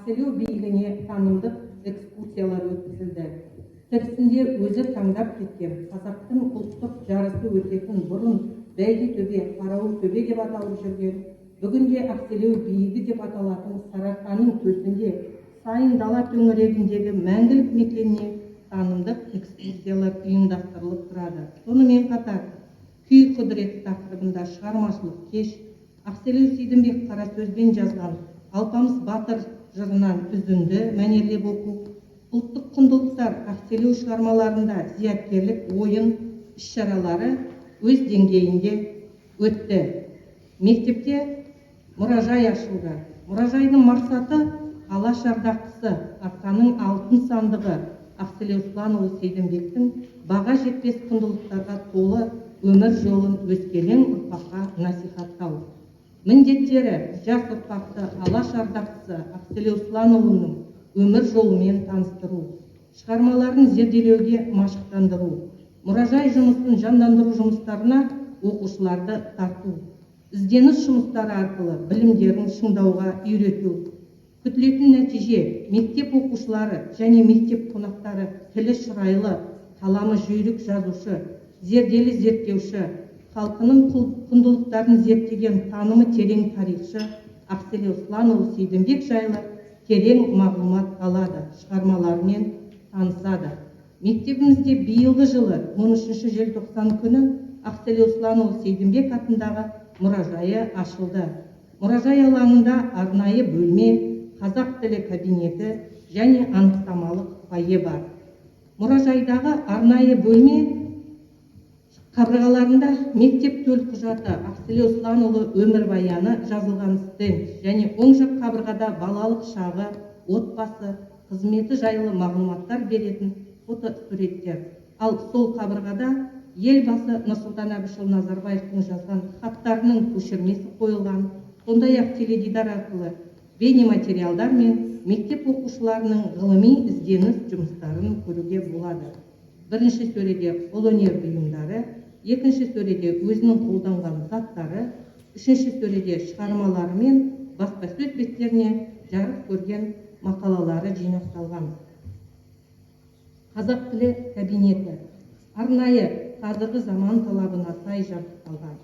Ақселеу биігіне танымдық экскурсиялар өткізілді. Тірісінде өзі таңдап кеткен қазақтың ұлттық жарысы өтетін, бұрын Бәйгетөбе, Қарауылтөбе деп аталып жүрген, бүгінде Ақселеу биігі деп аталатын Сарыарқаның төсінде, сайын дала төңірегіндегі мәңгілік мекеніне танымдық экскурсиялар ұйымдастырылып тұрады. Сонымен қатар күй құдіреті тақырыбында шығармашылық кеш, Ақселеу Сейдімбек қара сөзбен жазған Алпамыс батыр жырынан үзінді мәнерлеп оқу, ұлттық құндылықтар Ақселеу шығармаларында зияткерлік ойын іс-шаралары өз деңгейінде өтті. Мектепте мұражай ашылды. Мұражайдың мақсаты Алаш ардақтысы, Арқаның алтын сандығы Ақселеу Сұланұлы Сейдімбектің баға жетпес құндылықтарға толы өмір жолын өскелең ұрпаққа насихаттау. Міндеттері: жас ұрпақты Алаш ардақтысы Ақселеу Сұланұлының өмір жолымен таныстыру, шығармаларын зерделеуге машықтандыру, мұражай жұмысын жандандыру жұмыстарына оқушыларды тарту, ізденіс жұмыстары арқылы білімдерін шыңдауға үйрету. Күтілетін нәтиже: мектеп оқушылары және мектеп қонақтары тілі шырайлы, қаламы жүйрік жазушы, зерделі зерттеуші, халқының құндылықтарын зерттеген танымы терең тарихшы Ақселеу Сұланұлы Сейдімбек жайлы терең мағлұмат алады, шығармаларымен танысады. Мектебімізде биылғы жылы 13 желтоқсан күні Ақселеу Сұланұлы Сейдімбек атындағы мұражайы ашылды. Мұражай алаңында арнайы бөлме, қазақ тілі кабинеті және анықтамалық фойе бар. Мұражайдағы арнайы бөлме қабырғаларында мектеп төлқұжаты, Ақселеу Сұланұлы өмірбаяны жазылған стенд және оң жақ қабырғада балалық шағы, отбасы, қызметі жайлы мағлұматтар беретін фотосуреттер. Ал сол қабырғада Елбасы Нұрсұлтан Әбішұлы Назарбаевтың жазған хаттарының көшірмесі қойылған. Сондай-ақ теледидар арқылы бейнематериалдар мен мектеп оқушыларының ғылыми ізденіс жұмыстарын көруге болады. Бірінші сөреде қолөнер бұйымдары, екінші сөреде өзінің қолданған заттары, үшінші сөреде шығармалары мен баспасөз беттеріне жарық көрген мақалалары жинақталған. Қазақ тілі кабинеті арнайы қазіргі заман талабына сай жабдықталған.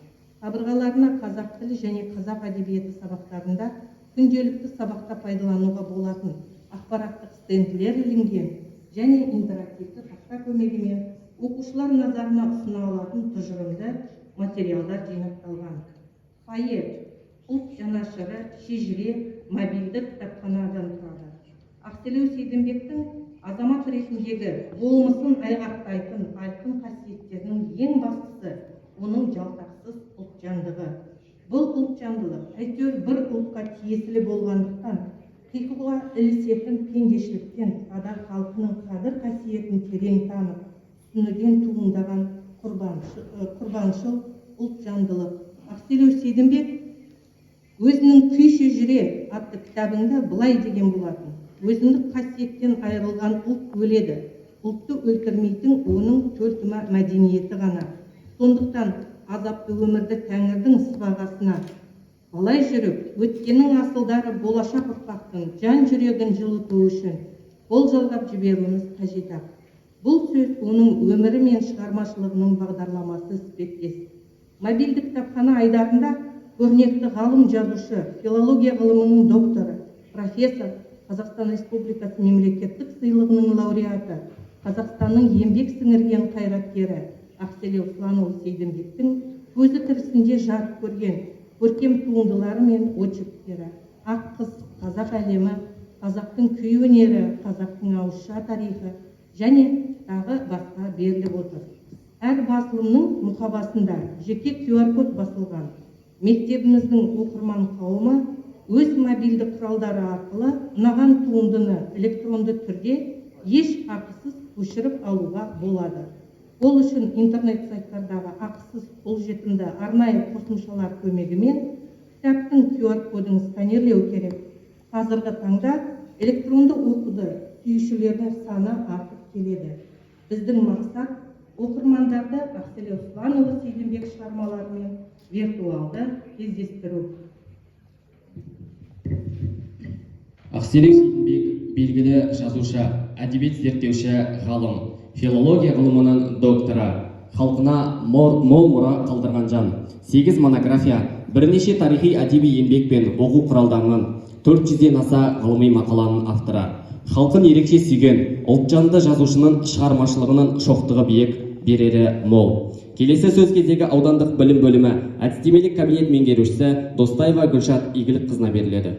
Қабырғаларына қазақ тілі және қазақ әдебиеті сабақтарында күнделікті сабақта пайдалануға болатын ақпараттық стенділер ілінген және интерактивті тақта көмегімен оқушылар назарына ұсына алатын тұжырымды материалдар жинақталған. Фойе ұлт жанашыры, шежіре, мобильді кітапханадан тұрады. Ақселеу Сейдімбектің азамат ретіндегі болмысын айғақтайтын айқын қасиеттерінің ең бастысы оның жалтақсыз ұлтжандығы. Бұл ұлтжандылық әйтеуір бір ұлтқа тиесілі болғандықтан қиқуға ілісетін пендешіліктен, ада халқының қадір қасиетін терең танып түсінуден туындаған құрбаншыл ұлтжандылық. Ақселеу Сейдімбек өзінің «Күй шежіре» атты кітабында былай деген болатын: өзіндік қасиеттен айырылған ұлт өледі, ұлтты өлтірмейтін оның төлтума мәдениеті ғана. Сондықтан азапты өмірді тәңірдің сыбағасына балай жүріп, өткеннің асылдары болашақ ұрпақтың жан жүрегін жылыту үшін қол жалғап жіберуіміз қажет-ақ. Бұл сөз оның өмірі мен шығармашылығының бағдарламасы іспеттес. Мобильді кітапхана айдарында көрнекті ғалым, жазушы, филология ғылымының докторы, профессор, Қазақстан Республикасы мемлекеттік сыйлығының лауреаты, Қазақстанның еңбек сіңірген қайраткері Ақселеу Сұланұлы Сейдімбектің көзі тірісінде жарық көрген көркем туындылары мен очерктері, «Ақ қыз», «Қазақ әлемі», «Қазақтың күй өнері», «Қазақтың ауызша тарихы» және тағы басқа беріліп отыр. Әр басылымның мұқабасында жеке QR код басылған. Мектебіміздің оқырман қауымы өз мобильді құралдары арқылы ұнаған туындыны электронды түрде еш ақысыз көшіріп алуға болады. Ол үшін интернет сайттардағы ақысыз қолжетімді арнайы қосымшалар көмегімен кітаптың QR кодын сканерлеу керек. Қазіргі таңда электронды оқуды сүюшілердің саны артып келеді. Біздің мақсат оқырмандарды Ақселеу Сұланұлы Сейдімбек шығармаларымен виртуалды кездестіру. Ақселеу Ақселеу Сейдімбек белгілі жазушы, әдебиет зерттеуші, ғалым, филология ғылымының докторы, халқына мол мұра қалдырған жан. 8 монография, бірнеше тарихи әдеби еңбек пен оқу құралдарының, 400-ден аса ғылыми мақаланың авторы. Халқын ерекше сүйген ұлтжанды жазушының шығармашылығының шоқтығы биік, берері мол. Келесі сөз кезегі аудандық білім бөлімі әдістемелік кабинет меңгерушісі Достаева Гүлшат Игілікқызына беріледі.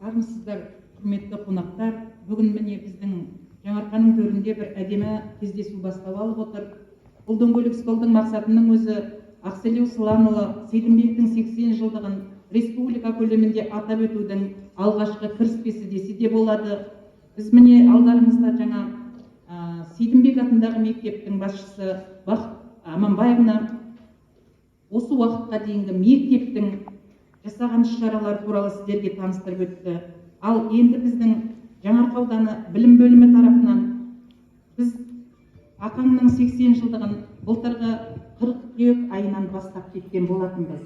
Армысыздар, құрметті қонақтар! Бүгін міне біздің Жаңаарқаның төрінде бір әдемі кездесу бастау алып отыр. Бұл дөңгелек столдың мақсатының өзі Ақселеу Сыланұлы Сейдімбектің 80 жылдығын республика көлемінде атап өтудің алғашқы кіріспесі десе де болады. Біз міне алдарыңызда жаңа Сейдімбек атындағы мектептің басшысы Бақыт Аманбаевна осы уақытқа дейінгі мектептің жасаған іс-шаралары туралы сіздерге таныстырып өтті. Ал енді біздің Жаңаарқа ауданы білім бөлімі тарапынан біз Ақаңның 80 жылдығын былтырғы қыркүйек айынан бастап кеткен болатынбыз.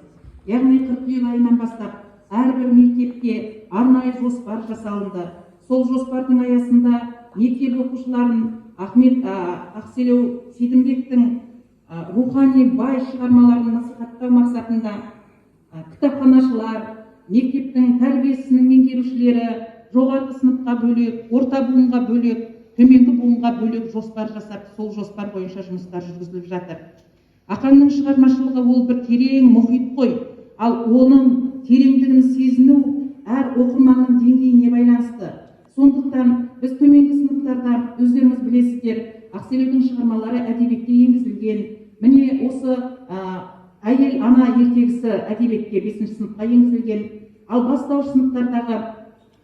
Яғни қыркүйек айынан бастап әрбір мектепке арнайы жоспар жасалынды. Сол жоспардың аясында мектеп оқушыларын Ахмет Ақселеу Сейдімбектің рухани бай шығармаларын насихаттау мақсатында кітапханашылар, мектептің тәрбиесінің меңгерушілері жоғарғы сыныпқа бөлек, орта буынға бөлек, төменгі буынға бөлек жоспар жасап, сол жоспар бойынша жұмыстар жүргізіліп жатыр. Ақаңның шығармашылығы ол бір терең мұхит қой. Ал оның тереңдігін сезіну әр оқырманның деңгейіне байланысты. Сондықтан біз төменгі сыныптарда, өздеріңіз білесіздер, Ақселеудің шығармалары әдебиетке енгізілген. Міне осы әйел ана ертегісі әдебиетке 5 сыныпқа енгізілген. Ал бастауыш сыныптардағы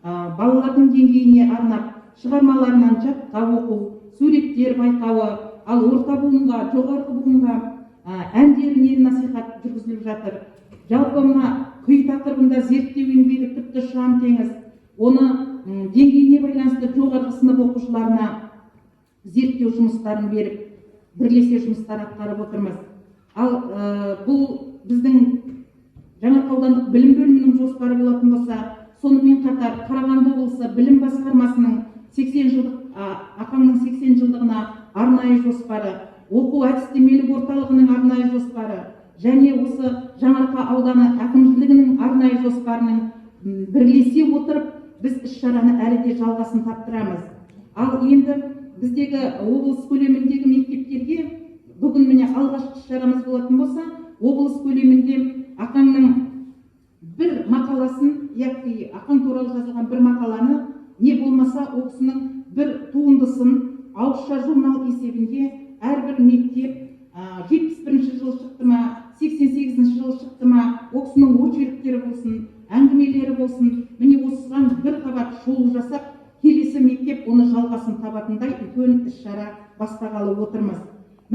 балалардың деңгейіне арнап шығармаларынан жатқа оқу, суреттер байқауы, ал орта буынға, жоғарғы буынға әндерінен насихат жүргізіліп жатыр. Жалпы мына күй тақырыбында зерттеу еңбегі тіпті ұшан теңіз. Оны деңгейіне байланысты жоғарғы сынып оқушыларына зерттеу жұмыстарын беріп, бірлесе жұмыстар атқарып отырмыз. Ал бұл біздің Жаңаарқа аудандық білім бөлімінің жоспары болатын болса, сонымен қатар Қарағанды облысы білім басқармасының 80 жылдық Ақаңның 80 жылдығына арнайы жоспары, оқу әдістемелік орталығының арнайы жоспары және осы Жаңаарқа ауданы әкімшілігінің арнайы жоспарының бірлесе отырып біз іс-шараны әлі де жалғасын таптырамыз. Ал енді біздегі облыс көлеміндегі мектептерге бүгін міне алғашқы іс-шарамыз болатын болса, облыс көлемінде Ақаңның бір мақаласын, яки Ақаң туралы жазылған бір мақаланы, не болмаса ол кісінің бір туындысын ауызша журнал есебінде әрбір мектеп 71 жылы шықты ма, 88 жылы шықты ма, ол кісінің очерктері болсын, әңгімелері болсын, міне осыған бір қабат шолу жасап, келесі мектеп оны жалғасын табатындай үлкен іс-шара бастағалы отырмыз.